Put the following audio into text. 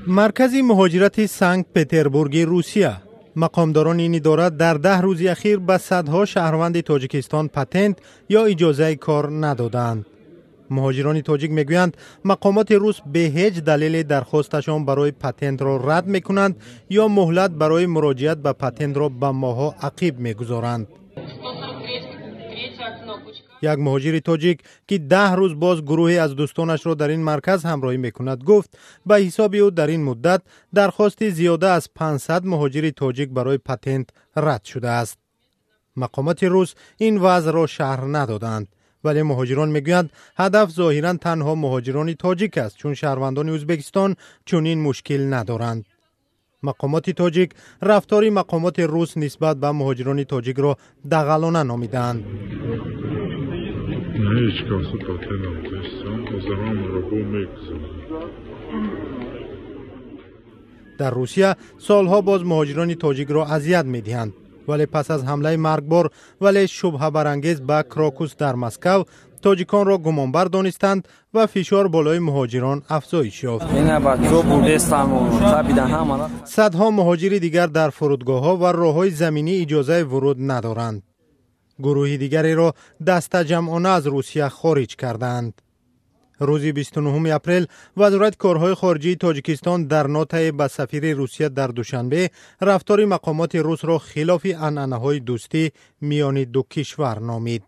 Маркази муҳоҷирати Санкт Петербурги Русия. Мақомдорони ин идора дар 10 рӯзи ахир ба садҳо шаҳрванди Тоҷикистон патент ё иҷозаи кор надодаанд. Муҳоҷирони тоҷик мегӯянд, мақомоти рус бе ҳеҷ далеле дархосташон барои патентро рад мекунанд ё муҳлат барои муроҷиат ба патентро ба моҳҳо ақиб мегузоранд. Як муҳоҷири тоҷик, ки 10 рӯз боз гурӯҳе аз дӯстонашро дар ин марказ ҳамроҳӣ мекунад, гуфт, ба ҳисоби ӯ дар ин муддат дархости зиёда аз 500 муҳоҷири тоҷик барои патент рад шудааст. Мақомоти рус ин вазъро шарҳ надоданд, вале муҳоҷирон мегӯянд, ҳадаф зоҳиран танҳо муҳоҷирони тоҷик аст, чун шаҳрвандони Ӯзбекистон чунин мушкил надоранд. Мақомоти тоҷик рафтори мақомоти рус нисбат ба муҳоҷирони тоҷикро дағалона номидаанд. Ҳеҷ касо патент надостам, ҳозирам бо мегузорам. Дар Русия солҳо боз муҳоҷирони тоҷикро азият медиҳанд, вале пас аз ҳамлаи маргбор, вале шубҳабарангез ба Крокус дар Москав, тоҷиконро гумонбар донистанд ва фишор болои муҳоҷирон афзоиш ёфт. Садҳо муҳоҷири дигар дар фурудгоҳҳо ва роҳҳои заминӣ иҷозаи вуруд надоранд. Гурӯҳи дигареро дастаҷамъона аз Русия хориҷ кардаанд. Рӯзи 29 апрел Вазорати корҳои хориҷии Тоҷикистон дар нотае ба сафири Русия дар Душанбе рафтори мақомоти русро хилофи анъанаҳои дӯстӣ миёни ду кишвар номид.